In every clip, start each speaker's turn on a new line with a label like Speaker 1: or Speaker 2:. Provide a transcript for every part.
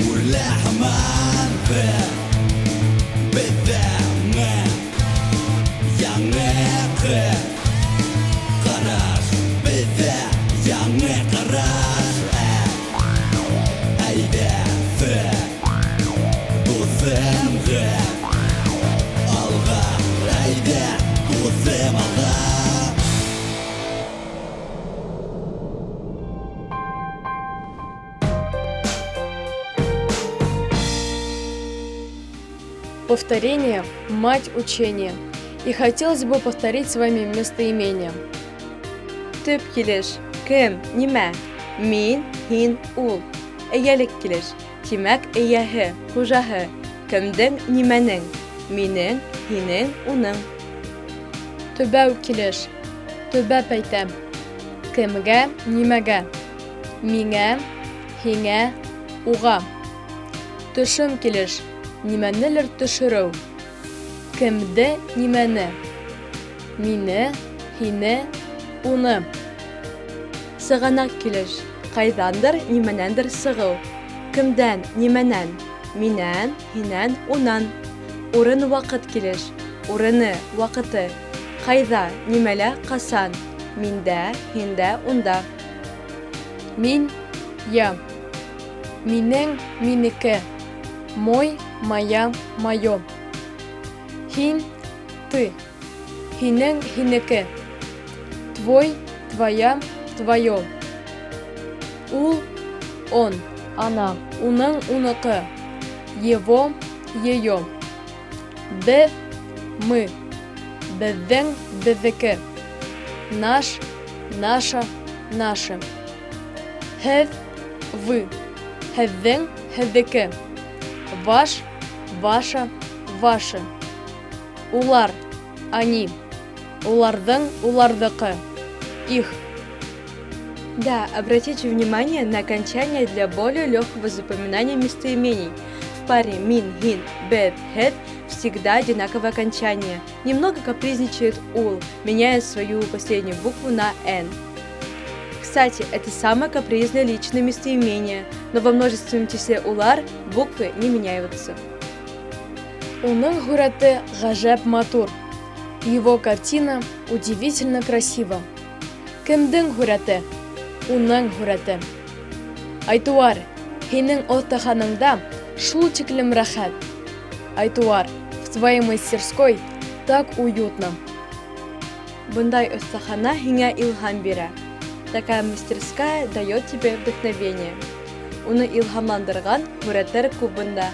Speaker 1: Үрлә һаман беҙҙә яңы ҡараш, беҙҙә яңы ҡараш. Әйҙә, дуҫым, алға, әйҙә, дуҫым, алға.
Speaker 2: Повторение – мать учения. И хотелось бы повторить с вами местоимение.
Speaker 3: Төп килеш: кем, нимә? Мин, һин, ул. Эйәлек килеш. Тимәк, эйәһе, хужаһы. Кемдең, нимәнең? Минең, һинең, уның.
Speaker 2: Төбәү килеш. Төбәп әйтәм. Кемгә, нимәгә? Миңә, һиңә, уға. Төшөм килеш. Нимәнелер төшөрөү. Кемде, нимәне? Мине, һине, уны.
Speaker 3: Сығанаҡ килеш. Ҡайҙандыр, нимәнәндер сығыу. Кемдән, нимәнән? Минән, һинән, унан. Урын ваҡыт килеш. Урыны, ваҡыты. Ҡайҙа, нимәлә, ҡасан? Миндә, һиндә, унда.
Speaker 2: Мин, я. Минең, минеке. Мой, моя, мое. Һин, ты. Һинең, һинеке. Твой, твоя, твое. Ул, он, она. Уның, уныҡы. Его, ее. Беҙ, мы. Беҙҙең, беҙҙеке. Наш, наша, наши. Һеҙ, вы. Һеҙҙең, һеҙҙеке. Ваш, ваша, ваши. Улар, они. Уларҙың, уларҙыҡы. Их.
Speaker 3: Да, обратите внимание на окончание для более легкого запоминания местоимений. В паре мин, һин, беҙ, һеҙ всегда одинаковое окончание. Немного капризничает ул, меняя свою последнюю букву на «н». Кстати, это самое капризное личное местоимение, но во множественном числе улар буквы не меняются.
Speaker 2: Уның һүрәте ғәжәп матур. Его картина удивительно красива. Кемдең һүрәте? Уның һүрәте. Айтуар, һинең оҫтаханаңда шул тиклем рәхәт. Айтуар, в твоей мастерской так уютно.
Speaker 3: Бындай оҫтахана һиңә илһам бирә. Такая мастерская дает тебе вдохновение. Уны илһамландырған һүрәттәр күп бында.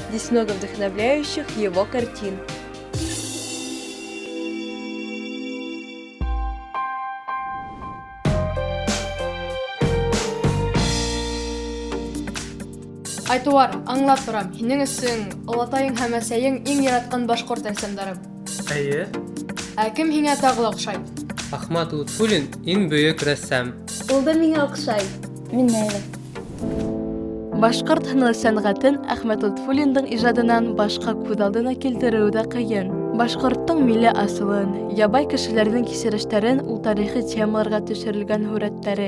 Speaker 3: Здесь много вдохновляющих его картин.
Speaker 2: Айтуар, аңлап торам, һинең өсөн олатайың һәм әсәйең иң яратҡан башҡорт рәссамдары.
Speaker 4: Эйе.
Speaker 2: Ә кем һиңә тағы ла оҡшай?
Speaker 4: Ахмат Лутфуллин иң бөйөк рәссам.
Speaker 5: Ул да миңә оҡшай.
Speaker 6: Минәйле.
Speaker 3: Башҡорт һынлы сәнғәтен Әхмәт Лотфуллиндың ижадынан башҡа күҙ алдына килтереү ҙә ҡыйын. Башҡорттоң милли асылын, ябай кешеләрҙең кисерештәрен ул тарихи темаларға төшөрөлгән һүрәттәре,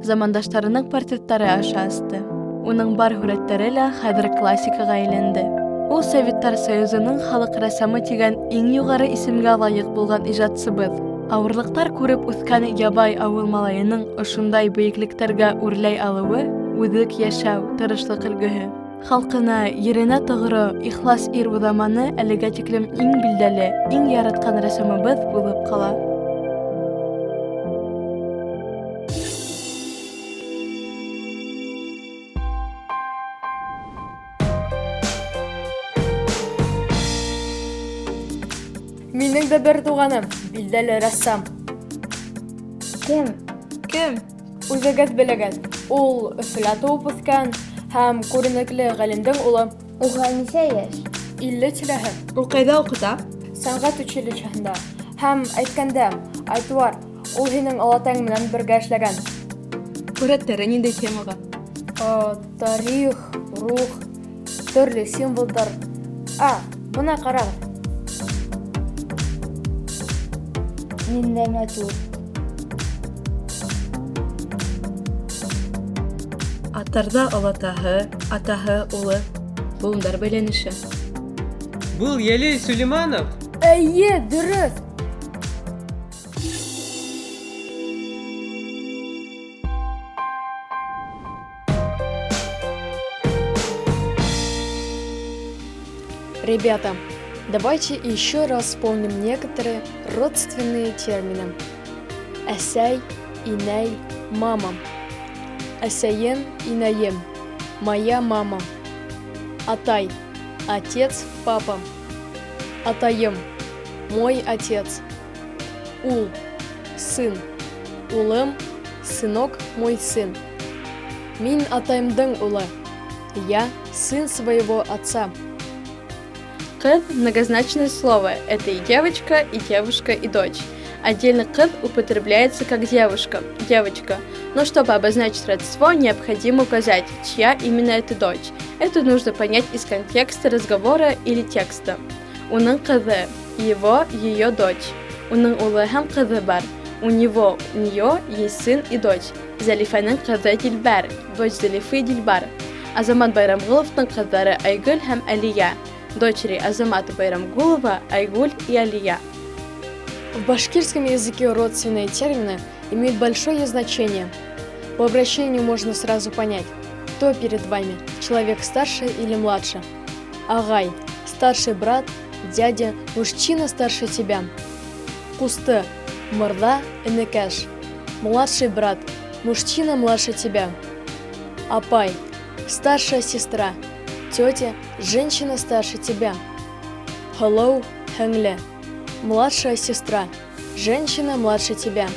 Speaker 3: замандаштарының портреттары аша асты. Уның бар һүрәттәре лә хәҙер классикаға әйләнде. Ул Советтар Союзының халыҡ рәссамы тигән иң юғары исемгә лайыҡ булған ижадсыбыҙ. Ауырлыҡтар күреп үҫкән ябай ауыл малайының ошондай бейеклектәргә үрләй алыуы үҙлек йәшәү, тырышлыҡ өлгөһө. Халҡына, еренә тоғро, ихлас ир уҙаманы әлегә тиклем иң билдәле, иң яратҡан рәссамыбыҙ булып ҡала.
Speaker 2: Минең дә бер туғаным, билдәле рәссам.
Speaker 6: Кем?
Speaker 3: Кем?
Speaker 2: Үҙегеҙ белегеҙ, ул Өфөлә тыуып үҫкән һәм күренекле ғалимдың улы.
Speaker 6: Уға нисә йәш?
Speaker 2: 50 тирәһе.
Speaker 3: Ул ҡайҙа уҡыта?
Speaker 2: Сәнғәт училищеһында. Һәм әйткәндә, Айтуар, ул һинең олатайың менән бергә эшләгән.
Speaker 3: Һүрәттәре ниндәй темаға?
Speaker 2: Тарих, рух, төрлө символдар. А, бына ҡарағыҙ.
Speaker 6: Ниндәй матур.
Speaker 3: Башҡорттарҙа олатаһы, атаһы, улы. Быуындар бәйләнеше.
Speaker 4: Был Йәлил Сөләймәнов?
Speaker 2: Эйе, дөрөҫ!
Speaker 5: Ребята, давайте еще раз вспомним некоторые родственные термины. Әсәй, инәй, мама. Әсәйем, инәйем, моя мама. Атай, отец, папа. Атайым, мой отец. Ул, сын. Улым, сынок, мой сын. Мин атайымдың улы. Я сын своего отца.
Speaker 3: Ҡыҙ – многозначное слово. Это и девочка, и девушка, и дочь. Отдельно ҡыҙ употребляется как девушка, девочка. Но чтобы обозначить родство, необходимо указать, чья именно это дочь. Это нужно понять из контекста разговора или текста. Уның ҡыҙы – его, ее дочь. Уның улы һәм ҡыҙы бар. У него, у нее есть сын и дочь. Зәлифәнең ҡыҙы Дилбәр, дочь Зәлифы Дилбар. Азамат Байрамғоловтың ҡыҙҙары Айгөл һәм Әлиә. Дочери Азамата Байрамгулова Айгуль и Алия.
Speaker 5: В башкирском языке родственные термины имеют большое значение. По обращению можно сразу понять, кто перед вами, человек старше или младше. Ағай – старший брат, дядя, мужчина старше тебя. Ҡусты – мырҙа, энекәш. Младший брат, мужчина младше тебя. Апай – старшая сестра, тетя, женщина старше тебя. Һылыу, һеңле – младшая сестра, женщина младше тебя.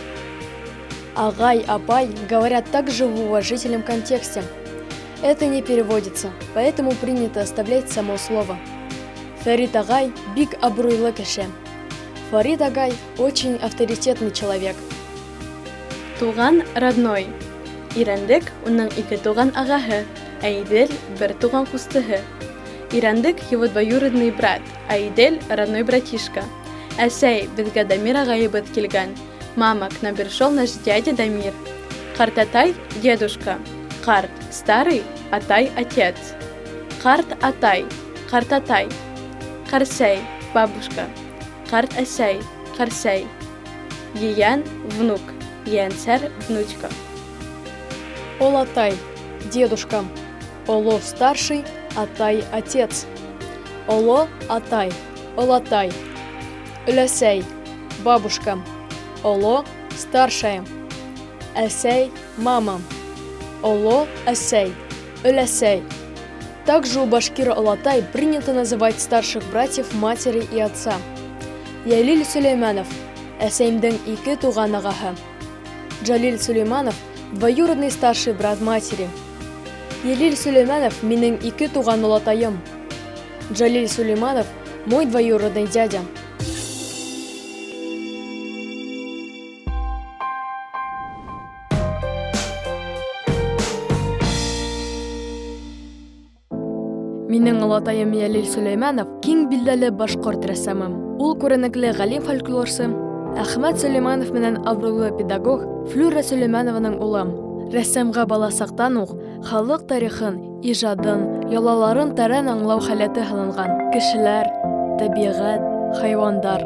Speaker 5: Ағай, апай говорят также в уважительном контексте. Это не переводится, поэтому принято оставлять само слово. Фәрит ағай бик абруйлы кеше. Фарид агай очень авторитетный человек.
Speaker 3: Туған родной. Ирәндек уның ике туған ағаһы, ә Иҙел бер туған ҡустыһы. Ирәндек его двоюродный брат, а Идель родной братишка. Әсәй, беҙгә Дамир ағайыбыҙ килгән. Мама, к нам пришел наш дядя Дамир. Ҡартатай – дедушка. Ҡарт – старый, атай – отец. Ҡарт атай, ҡартатай. Ҡәрсәй – бабушка. Ҡарт әсәй, ҡәрсәй. Ейән – внук. Ейәнсәр – внучка.
Speaker 5: Олатай – дедушка. Оло – старший, атай – отец. Оло – атай, олатай. Өләсәй – бабушка. Оло – старшая. Әсәй – мама. Оло – әсәй, өләсәй. Также у башкира олатай принято называть старших братьев матери и отца. Йәлил Сөләймәнов – әсәйемдең ике туған ағаһы. Джалиль Сулейманов – двоюродный старший брат матери. Йәлил Сөләймәнов – минең ике туған олатайым. Джалиль Сулейманов – мой двоюродный дядя. Минең олатайым Йәлил Сөләймәнов киң билдәле башҡорт рәссамы. Ул күренекле ғалим-фольклорсы Әхмәт Сөләймәнов менән абруйлы педагог Флюра Сөләймәнованың улы. Рәссамға бала саҡтан уҡ халыҡ тарихын, ижадын, йолаларын тәрән аңлау һәләте һалынған. Кешеләр, тәбиғәт, хайуандар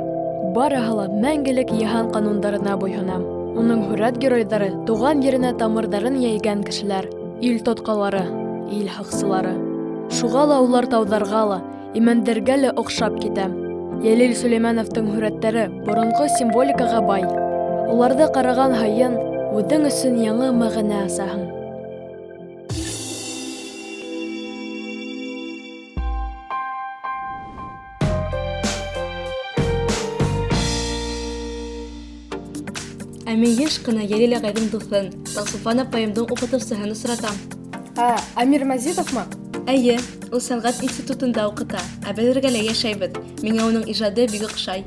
Speaker 5: барыһы ла мәңгелек йыһан ҡанундарына буйһона. Уның һүрәт геройҙары туған еренә тамырҙарын йәйгән кешеләр, ил тотҡалары, ил һаҡсылары. Шуға ла улар тауҙарға ла, имәндәргә лә оҡшап китә. Йәлил Сөләймәновтың һүрәттәре боронғо символикаға бай. Уларҙы ҡараған һайын үҙең өсөн яңы мәғәнә асаһың.
Speaker 3: Ә мин йыш ҡына Йәлил ағайҙың дуҫын, Таңсулпан апайымдың уҡытыусыһын осратам.
Speaker 2: Ә, Әмир Мәзитовмы?
Speaker 3: Эйе, ул сәнғәт институтында уҡыта, ә беҙ эргәлә йәшәйбеҙ. Миңә уның ижады бик оҡшай.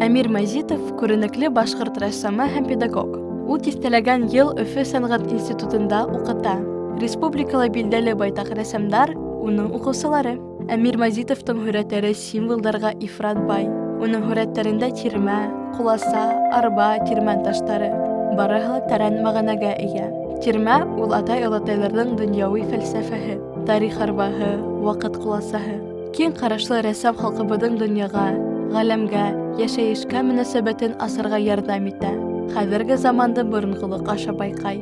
Speaker 3: Әмир Мәзитов күренекле башҡорт рәссамы һәм педагог. Ул тиҫтәләгән йыл Өфө сәнғәт институтында уҡыта. Республикала билдәле байтаҡ рәссамдар уның уҡыусылары. Әмир Мәзитовтың һүрәттәре символдарға ифрат бай. Уның һүрәттәрендә тирмә, ҡуласа, арба, тирмән таштары барыһы ла тәрән мәғәнәгә эйә. Тирмә ул атай-олатайларҙың донъяуи фәлсәфәһе, тарих арбаһы, ваҡыт ҡуласаһы. Киң ҡарашлы рәссам халҡыбыҙҙың донъяға, ғаләмгә, йәшәйешкә мөнәсәбәтен асырға ярҙам итә, хәҙерге заманды боронғолоҡ аша байҡай.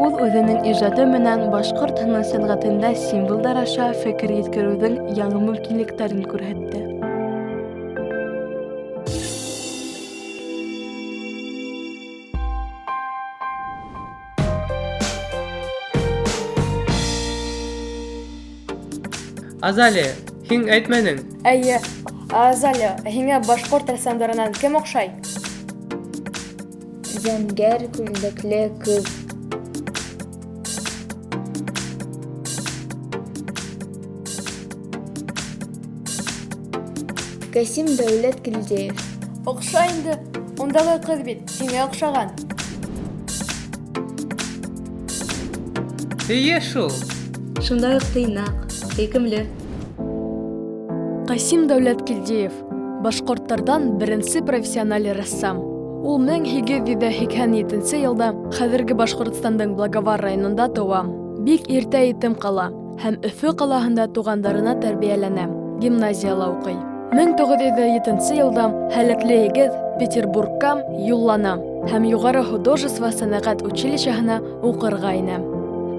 Speaker 3: Ул үҙенең ижады менән башҡорт һыны сәнғәтендә символдар аша фекер еткереүҙең яңы мөмкинлектәрен күрһәтте.
Speaker 4: Азалия, һин әйтмәнең.
Speaker 2: Әйе. Азалия, һиңә башҡорт рәссамдарынан кем оҡшай?
Speaker 6: Зәңгәр күлдәкле ҡыҙ. Касим Дәүләткилдеев.
Speaker 2: Оҡшай инде. Ундағы ҡыҙ бит һиңә оҡшаған.
Speaker 4: Эйе шул.
Speaker 3: Шундай уҡ тыйнаҡ, һөйкөмлө.
Speaker 5: Ҡасим Дәүләткилдеев башҡорттарҙан беренсе профессиональ рәссам. Ул 1887 йылда хәҙерге Башҡортостандың Благовар районында тыуа. Бик иртә етем ҡала һәм Өфө ҡалаһында туғандарына тәрбиәләнә, гимназияла уҡый. 1907 йылда һәләтле егет Петербургка юллана һәм юғары художество сәнәғәт училищеһына уҡырға инә.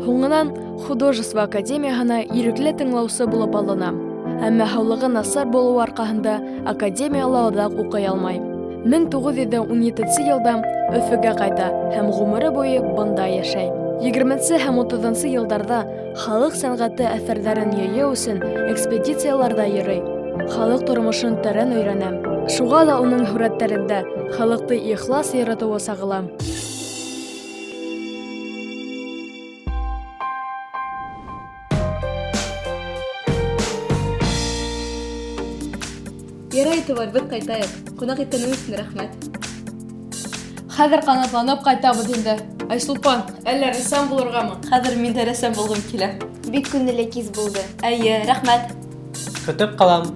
Speaker 5: Һуңынан художество академияһына ирекле тыңлаусы булып алына. Әммә һаулығы насар булыуы арҡаһында академияла оҙаҡ уҡый алмай. 1917 йылда Өфөгә ҡайта һәм ғүмере буйы бында йәшәй. 20 һәм 30 йылдарҙа халыҡ сәнғәте әҫәрҙәрен йыйыу өсөн экспедицияларҙа йөрөй. Халыҡ тормошон тәрән өйрәнә. Шуға ла уның һүрәттәрендә халыҡты ихлас яратыуы сағыла.
Speaker 3: Ярай, Айтуар, беҙ ҡайтайыҡ. Ҡунаҡ иткәнең өсөн рәхмәт.
Speaker 5: Хәҙер ҡанатланып ҡайтабыҙ инде. Айсулпан, әллә рәссам булырғамы?
Speaker 3: Хәҙер мин дә рәссам булғым килә.
Speaker 6: Бик күңелле кис булды.
Speaker 3: Эйе, рәхмәт.
Speaker 4: Көтөп ҡалам.